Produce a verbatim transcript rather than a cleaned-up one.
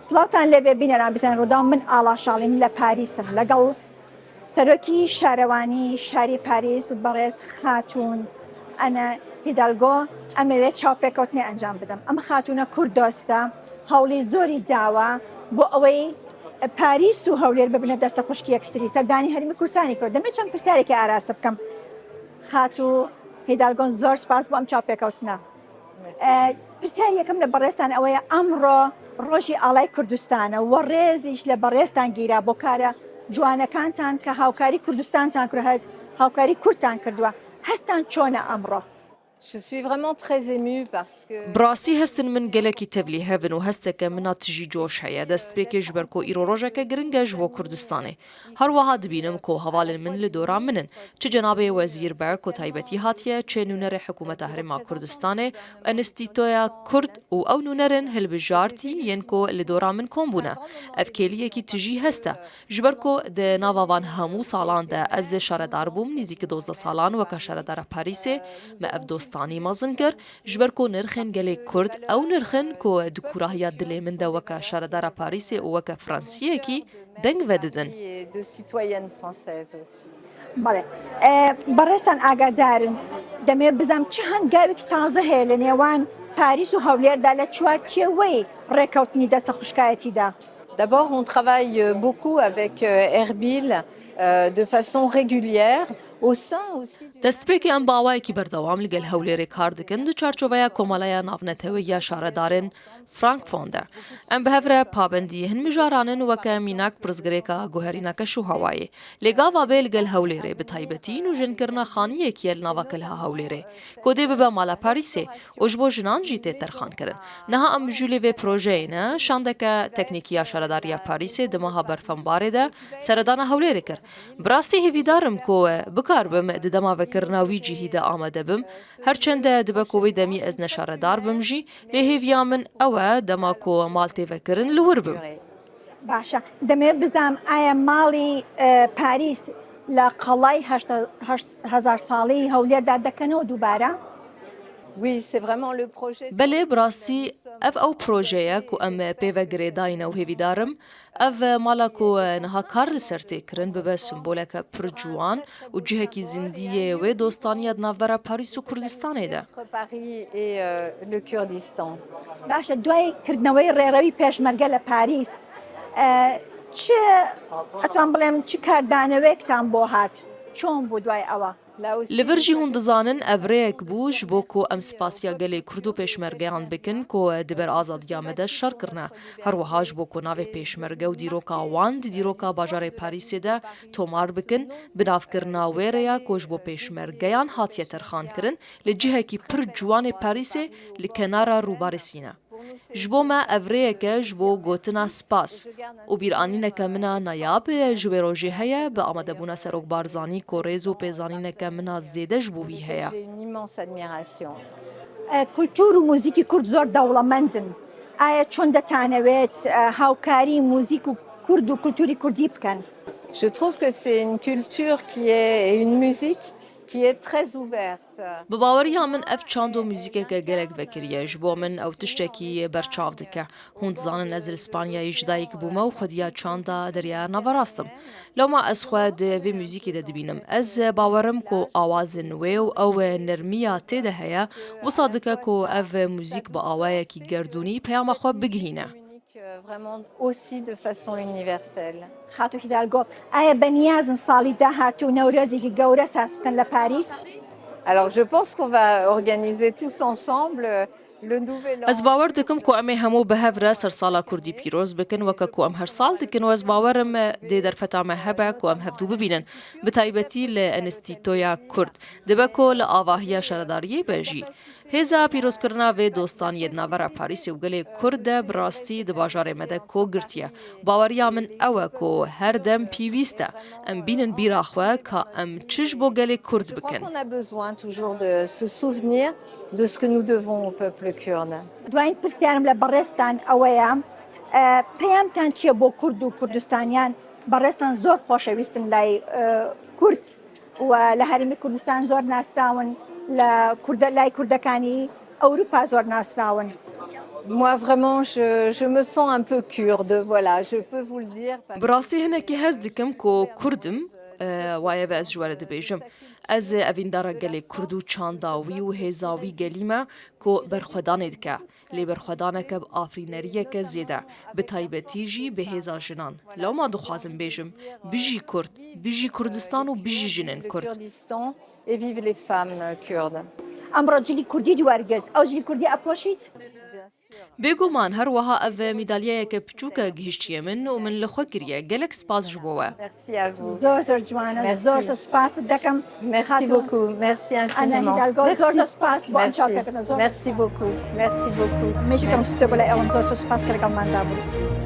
سڵاوتان لێبێ بینەران، بزانین ڕووداو. من ئاڵا شاڵیم، لە پاریسم، لەگەڵ سەرۆکی شارەوانی شاری پاریس، بەڕێز خاتوون ئەنە هیدالگۆ. ئەمەوێت چاوپێکەوتنێ ئەنجام بدەم. ئەم خاتوونە کوردۆستە، هەوڵی زۆری داوە بۆ ئەوەی پاریس و هەولێر ببنە دەستە خوشکی یەکتری. سەردانی هەرمی کوردستانی کرد. دەمێ چەند پرسیارێکی ئاراستە بکەم. خاتوو هیدالگۆن، زۆر سپاس بۆ ئەم چاوپێکەوتنە. ئە، پرسیار یەکەم لە بەڕێستان ئەوەیە، ئەمڕۆ ڕۆژی ئاڵای کوردستانە و ڕێزیش لە بەڕێستان گیرا بۆ کارە جوانەکانتان کە هاوکاری کوردستانتان کرد، هاوکاری کوردتان کردووە. هەستان چۆنە ئەمڕۆ؟ Je suis vraiment très émue parce que بڕاستی هەستن من گەلەکی تەبلیه بن و هەستێکە منا تژی جۆش هەیە. دەست پێکێ ji ber ku îro rojeke giring e ji bo Kurdistanê. Her wiha dibînim ku hevalên min li dora min in. Çi cenabê wezîr be ku taybetî hatiye, çi nûnerê hikûmeta Herêma Kurdistanê û Enstîtoya Kurd û ew nûner in hilbijartî yên ku li dora min kom bûne. Ev kêliyekî tijî hest e. Ji ber ku di nava van hemû salan de ez şaredar bûm, nîzîk dozdeh salan weke şaredara Parîsê, me ev dostanî mezin kir. Ji ber ku nirxên gelê Kurd ew nirx in ku di kûrahiya dilê min de weke şaredara Parîsê û weke Fransiyekî deng vedidin. De citoyenne française aussi. بەڵێ. ئێ، بەڕێستان ئاگادارن. دەمەوێت بزانم چ هەنگاوێکی تازە هەیە لە نێوان پاریس و هەولێردا لە چوارچێوەی ڕێکەوتنی دەستە خوشکایەتیدا. D'abord, on travaille beaucoup avec, euh, Erbil, euh, de façon régulière, au sein aussi du دەستپێکی ئەم باوایەکی بەردەوام لەگەل هەولێرێ کار دکن، di çarçoveya Komeleya Navneteweyî ya Şaredarên Frankfon de. Em bi hev re pabendî hin mijaran in, weke mînak pirsgirêka guherîna keş û hewayê. Lê gava bê li gel Hewlêrê bi taybetî nûjinkirina xaniyekî ye li nava Kiliha Hewlêrê, ku dê bibe mala Parîsê û ji bo jinan jî tê terxankirin. Niha em mijûlê vê projeyê ne, şandeke teknîkî ya Şaredariya Parîsê di meha Berfembarê de seredana Hewlêrê kir. Bi rastî hêvîdar im ku bikaribim di dema vekirina wî cihî de amade bim. Her çende dibe ku wê demî ez ne şaredar bim jî, lê hêviya min ew e, dema ku mal tê vekirin, li wir bim. باشە، دەمەوێت بزانم ئایا ماڵی، ئە، پاریس لە قەڵای هەشت، هەشت هەزار ساڵی هەولێردا دەکەنەوە دووبارە؟ Oui, c'est vraiment le projet. Belê, bi rastî ev ew proje ye ku em pê ve girêdayî ne û hêvîdar im ev mala ku niha kar li ser tê kirin bibe simboleke pir ciwan û cihekî zindî yê wê dostaniya di navbera Parîs û Kurdistanê de. Entre Paris et, euh, le Kurdistan. باشە، دوای کردنەوەی ڕێڕەوی پێشمەرگە لە پاریس، ئە، چ، ئەتوان بڵێم، چ کاردانەوەیەکتان بۆ هات؟ چۆن بوو دوای ئەوە؟ Li vir jî hûn dizanin ev rêyek bû ji bo ku em spasiya gelê Kurd û pêşmergeyan bikin ku di ber azadiya me de şer kirine. Her wiha ji bo ku navê pêşmerge û dîroka wan di dîroka bajarê Parîsê de tomar bikin, binavkirina wê rêya ku ji bo pêşmergeyan hatiye terxankirin, li cihekî pir ciwanê Parîsê li kenara rûbarê Sîne. Ji bo me ev rêyek e ji bo gotina spas û bîranîneke min a nayab ji wê rojê heye, bi amadebûna Serok Barzanî ku rêz û pêzanîneke min a zêde ji bo wî heye. J'ai une immense admiration. ئە، کولتور و موزیکی کورد زۆر دەوڵەمەندن. ئایا چۆن دەتانەوێت، ئە، هاوکاری موزیک و کورد و کولتوری کوردی بکەن؟ Je trouve que c'est une culture qui est, et une musique qui est très ouverte. Bi baweriya min ev çand û muzîkeke gelek vekirî ye. Ji bo min ew tiştekî berçav dike. Hûn dizanin ez li Spanyayê ji dayik bûme û xwediya çanda Derya Naverast im. Loma ez xwe di vê muzîkê de dibînim. Ez bawer im ku awazên wê û ew nermiya tê de heye, wisa dike ku ev muzîk bi awayekî gerdûnî peyama xwe bigihîne. Communique, euh, vraiment aussi de façon universelle. خاتو هیدالگۆ، ئایا بە نیازن ساڵی داهاتوو نەورۆزێکی گەورە ساز بکەن لە پاریس؟ Alors, je pense qu'on va organiser tous ensemble, euh, le nouvel an. Ez bawer dikim ku em ê hemû bi hev re sersala kurdî pîroz bikin, weke ku em her sal dikin, û ez bawer im dê derfeta me hebe ku em hevdû bibînin, bi taybetî li Enstîtoya Kurd. Dibe ku li avahiya şaredariyê be jî. Hêza pîrozkirina vê dostaniyê di navbera Parîsê û gelê Kurd de bi rastî di bajarê me de kok girtiye. Baweriya min ew e ku her dem pîwîst e em bînin bîra xwe ka em çi ji bo gelê Kurd bikin. Je crois qu'on a besoin toujours de se souvenir de ce que nous devons au peuple kurde. دوایین پرسیارم لە بەڕێزتان ئەوەیە، ئە، پەیامتان چییە بۆ کورد و کوردستانیان؟ بەڕێزتان زۆر خۆشەویستن لای، ئە، کورد و لە هەرێمی کوردستان زۆر ناسراون، لە کوردە، لای کوردەکانی ئەوروپا زۆر ناسراون. Moi, vraiment, je, je me sens un peu kurde, voilà, je peux vous le dire. Parce Bi rastî hinekî hez dikim ku Kurd im, e, waye ve ez ji we re dibêjim. Ez evîndara gelê Kurd û çanda wî û hêza wî gelî me ku berxwedanê dike. Lê berxwedaneke bi afirîneriyeke zêde, bi taybetî jî bi hêza jinan. Lewma dixwazim bêjim, bijî Kurd, bijî Kurdistan û bijî jinên Kurd. Kurdistan et vive les femmes kurdes. Emro cilî kurdî di wergirt. Ew cilî kurdî epoşît. Bêguman her wiha ev medalyayeke piçûk e gihiştiye min û min li xwe kiriye. Gelek spas ji bo we. Merci à vous. Zor zor ciwan e. Merci. Zor zor spas dekim. Merci beaucoup. Merci infiniment. Hidalgo, zor zor Merci. spas bo em Merci. çapekin. Zor. Merci beaucoup. Merci beaucoup. Mêjî Merci. Kemsite bile ewim zor zor spas gerek em manda bû.